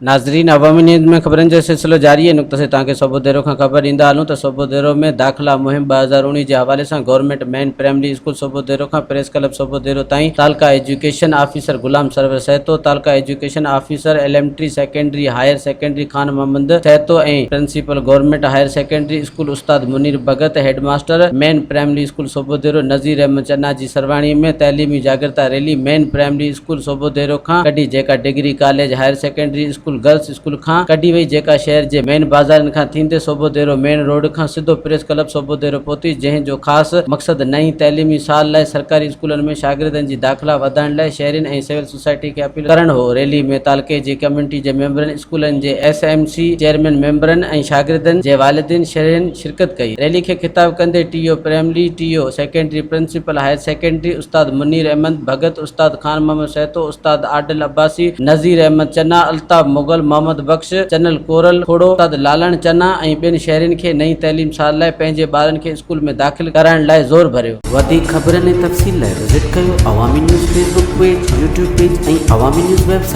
ناظرين عوامي نيوز ۾ خبرن جو سلسلو جاري آهي نقطه سي توهان کي صوبوديرو کان خبر ڏيندا هلون ته صوبوديرو ۾ داخلا مهم 2019 جي حوالي سان government main primary school Sobhodero کان پريس ڪلب صوبوديرو تائين تعلقه ايجوڪيشن آفيسر غلام سرور سهتو، تعلقه education officer elementary secondary higher secondary Khan Muhammad Sahito ۽ principal government higher secondary school Ustad Munir Bhagat, head master main primary school Sobhodero Nazir Ahmed Channa جي سرواڻي ۾ تعليمي جاڳرتا rally main primary school Sobhodero کان ڪڍي جيڪا degree college higher secondary school girls school کان ڪڍي وئي جيڪا شهر جي مين بازارن کان ٿيندي سوڀوديرو مين روڊ کان سڌو پريس ڪلب سوڀوديرو پهتي جنهن جو خاص مقصد نئين تعليمي سال لاء سرڪاري اسڪولن ۾ شاگردن جي داخلا وڌائڻ لاء شهرين ۽ سول سوسائٽي کي اپيل ڪرڻ هو ريلي ۾ تعلقي جي ڪميونٽي جي ميمبرن اسڪولن جي ايس ايم سي چيئرمين ميمبرن ۽ شاگردن جي والدين شهرين شرڪت ڪئي. ريلي کي خطاب ڪندي T O primary, T O secondary, principal higher secondary Ustad Munir Ahmed Bhagat, Ustad Khan Muhammad Sahito, Ustad Adil Abbasi, Nazir Ahmed Channa, Altaf Mughal, Muhammad Bakhsh, Chanal Koral Khuhro, Ustad Lalan Channa ۽ ٻين شهرين کي نئين تعليم سال لاء پنهنجي ٻارن کي اسڪول ۾ داخل ڪرائڻ لاء زور ڀريو. وڌيڪ خبرن ۽ تفصيل لاء وزٽ ڪيو Awami news Facebook page, YouTube page ۽ Awami news website.